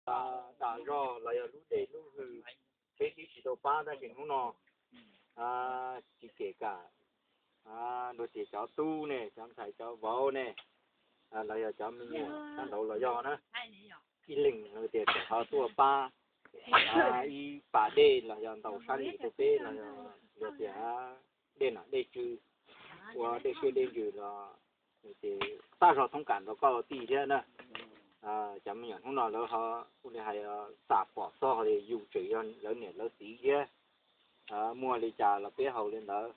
dag zog los yog lub dej lub hws, peb twb tsis tau pab tab sis hnub no tsis kev kam luag tias cov tub ne, cov ntxhais cov vauv ne, los yog cov me nyuam sab nraud los yog na, ib leeg luag tias tseem ho tuaj pab ib pas dej los yog ntaus sab lis rau peb los yog luag tias dej nom dej tswv, ua dej siab dej ntsws los ces tag zog thoob kam rau koj tij thiab na. Cov me nyuam hnub no lawv ho ua li hais xam pom txog li yus tseem yog lawv niam lawv txiv thiab, muaj li cas los peb haus li ntawd.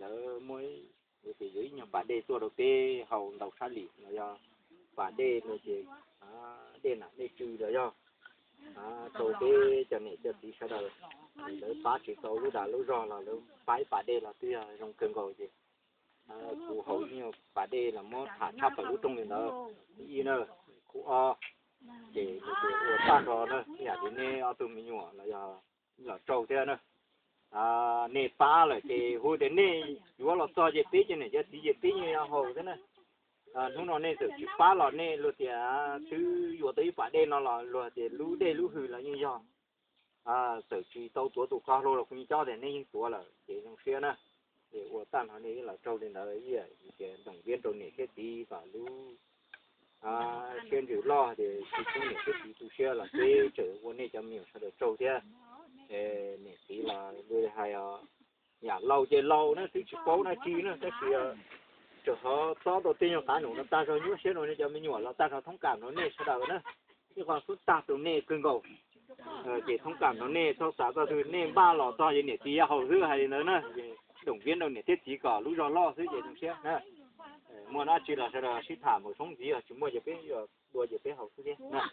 Lawv muab, lawv tias yuav ib nyuag pas dej tuaj rau peb haus ntaus sab lis los yog pas dej los ces dej nom dej tswv los yog rau peb cov niam cov txiv sawv daws, lawv pab tsis tau lub dag lub zog los lawv pab ib pas dej los twb yog zoo kawg nkaus ces kuv haus ib nyuag pas dej los muab tham tshaj plaws lub rooj li ntawd. Ib na, khu ob, ces ua tag nrho na, yam li nej ob tug me nyuam los yog los raug thiab na, nej pab lawm ces hu tias nej yuav los txog ces peb cov niam cov txiv ces peb yeej yuav haus thiab na. Hnub no nej txawm tsis pab los nej luag tias twb yuav tau ib pas dej no los luag tias lub dej lub hws los yeej yog, txawm tsis tau tuav tus qhov hlua los kuv yeej cob tias nej yeej tuav lawm ces zoo siab na. Ces ua tag nrho nej los raug li ntawd, tias doom viab rau niam thiab txiv kom lub siab ntsws loj ces tsis pub niam thiab txiv tu siab los peb tseem ua nej cov me nyuam sawv daws raug thiab. Niam txiv los hais yam laus ces laus na twb tsis paub dab tsi na tab sis tseem ho txob tau tej nyuag qav num no tag zog nyuaj siab rau nej cov me nyuam los tag zog thoob kam rau nej sawv daws na. Ib qho xub tag rau nej kawg nkaus. Ces thoob kam rau nej txhob xav txog twg nej npaj los txog ces niam txiv haus xwb hais li ntawd na. Doom viab rau niam thiab txiv kom lub zog loj xwb ces zoo siab na. Muaj dab tsi los sawv daws sib tham mus tshoob ntxiv, tsis muaj ces peb dua ces peb haus xwb thiab.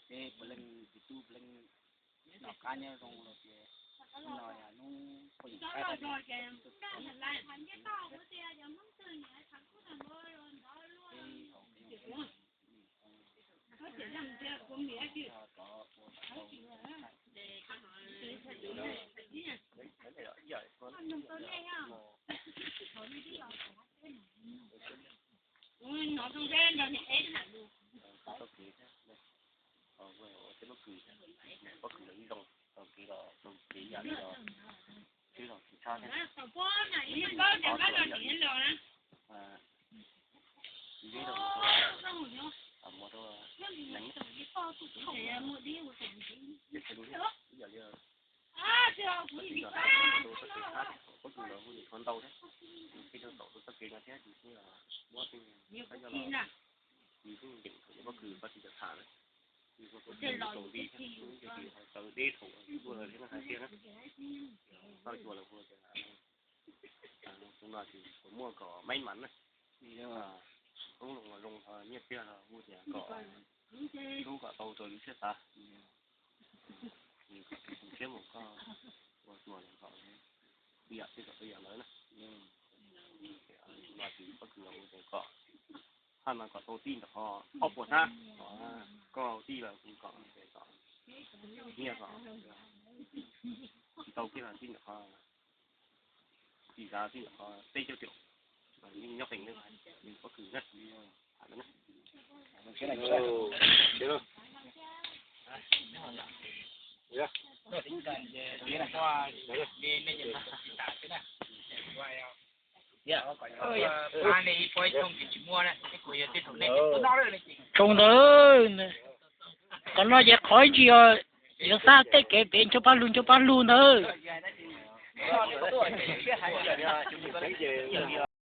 Peb puav leej txiv tub puav leej noj qab nyob zoo los ces hnub no yog hnub poj niam saib tau Pob kws los ib zoo, tau kev los tau kev yam li los twb los tsis tshab thiab. Ib zeb rau mus rau, mus rau nees, ib yam li tau tib tug tshab thiab, pob kws los hu nim qhuav ntau thiab, ces rau tom tus txoj kev no thiab ces kuj muab tej qab nyob los, ces kuj yeem pob kws koj tsis tau tham na. Tau li thiab, tau deb thaum tuaj lawm thiab no hais tias na, tau cua lawm hu tias tus no ces puas muaj kom maib mas na, ub los zoo ho nyiaj txiag los hu tias kom rub kom tau rau lub siab xav, kom tus siab mus koj ua tua kom ib yam thiab kom ib yam lawm na. Tus no ces pob kws los hu tias kom haj mas kom tau tij ntawm qhov ob puas hnab, koj tij los kuv kom kom nyiaj kom tsis tau kiag los tij ntawm qhov, tsis xav tij ntawm qhov peb caug tiam, yeej nyob qees li pob kws na. Tsoo ntawd, qhov no ces qhov ib ntsis yuav xa tej kev pem ncho paj lug ncho paj lug ntawd.